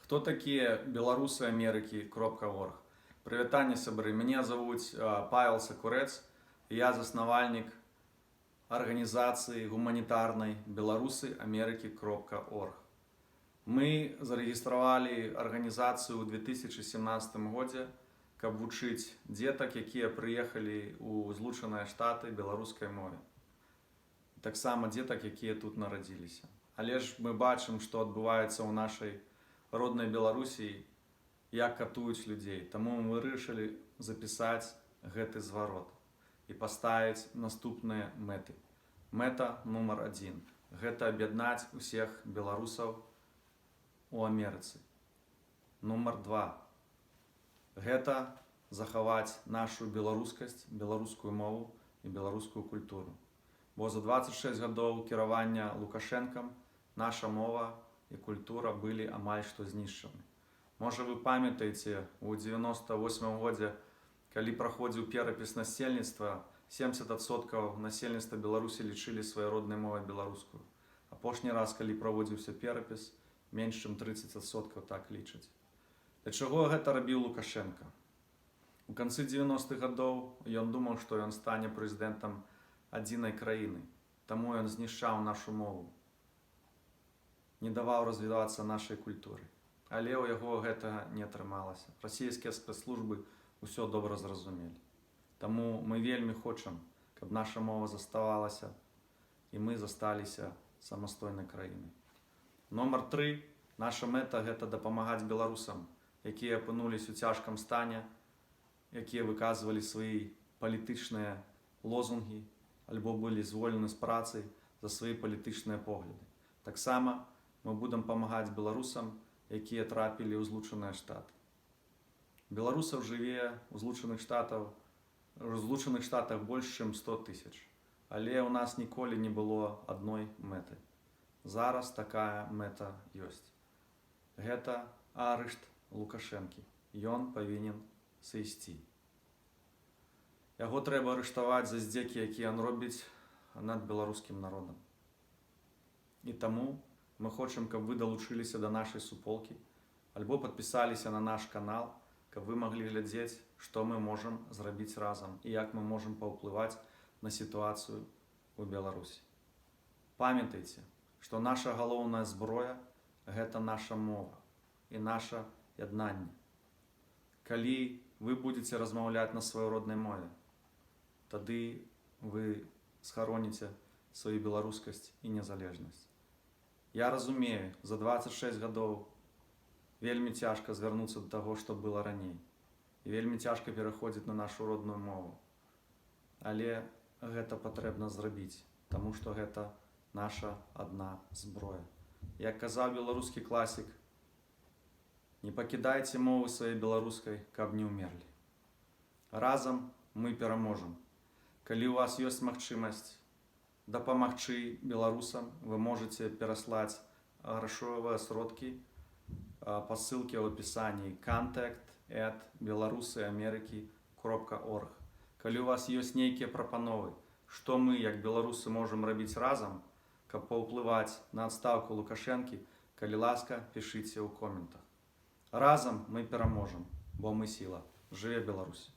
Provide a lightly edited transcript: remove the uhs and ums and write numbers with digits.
Хто такія беларусы Амерыкі.орг? Прывітанне, сябры. Мяне завуць Павел Сакурэц. Я заснавальнік арганізацыі гуманітарнай «Беларусы Амерыкі.орг». Мы зарэгістравалі арганізацыю ў 2017 годзе, каб вучыць дзетак, якія прыехалі ў Злучаныя Штаты, беларускай мове. Таксама дзетак, якія тут нарадзіліся. Але ж мы бачым, што адбываецца ў нашай роднай Беларусі, як катуюць людзей. Таму мы вырашылі запісаць гэты зварот і паставіць наступныя мэты. Мэта нумар адзін. Гэта аб'яднаць усіх беларусаў у Амерыцы. Нумар два. Гэта захаваць нашу беларускасць, беларускую мову і беларускую культуру. Бо за 26 гадоў кіравання Лукашэнкам наша мова і культура былі амаль што знішчаны. Можа, вы памятаеце, у 98 годзе, калі праходзіў перапіс насельніцтва, 70% насельніцтва Беларусі лічылі сваёй роднай мовай беларускую. Апошні раз, калі праводзіўся перапіс, менш чым 30% так лічаць. Для чаго гэта рабіў Лукашэнка? У канцы 90-х гадоў ён думаў, што ён стане прэзідэнтам адзінай краіны. Таму ён знішчаў нашу мову, не даваў развівацца нашай культуры. Але ў яго гэтага не атрымалася. Расійскія спецслужбы ўсё добра зразумелі. Таму мы вельмі хочам, каб наша мова заставалася і мы засталіся самастойнай краінай. Номер тры. Наша мэта — гэта дапамагаць беларусам, якія апынулись у цяжкам стане, якія выказвалі свае палітычныя лозунгі альбо былі звольнены з працы за свае палітычныя погляды. Таксама мы будзем памагаць беларусам, якія трапілі ў Злучаныя Штаты. Беларусаў жыве ў Злучаных Штатах больш чым 100 тысяч. Але ў нас ніколі не было адной мэты. Зараз такая мэта ёсць. Гэта арышт Лукашэнкі. Ён павінен сысці. Яго трэба арыштаваць за здзекі, якія ён робіць над беларускім народам. І таму мы хочам, каб вы далучыліся да нашай суполкі альбо падпісаліся на наш канал, каб вы маглі глядзець, што мы можам зрабіць разам і як мы можам паўплываць на сітуацыю ў Беларусі. Памятайце, што наша галоўная зброя — гэта наша мова і наша яднанне. Калі вы будзеце размаўляць на сваёй роднай мове, тады вы схароніце сваю беларускасць і незалежнасць. Я разумею, за 26 гадоў вельмі цяжка звярнуцца да таго, што было раней. І вельмі цяжка пераходзіць на нашу родную мову. Але гэта патрэбна зрабіць, таму што гэта наша адна зброя. Як казаў беларускі класік: «Не пакідайце мовы сваёй беларускай, каб не ўмерлі». Разам мы пераможам. Калі ў вас ёсць магчымасць дапамагчы беларусам, вы можете пераслаць грашовыя сродкі па ссылке ў описании contact@беларусыамерыкі.org. Калі у вас ёсць нейкія прапановы, што мы, як беларусы, можам рабіць разам, каб паўплываць на адстаўку Лукашэнкі, калі ласка, пішыце ў коментах. Разам мы пераможам, бо мы сіла. Жыве Беларусь!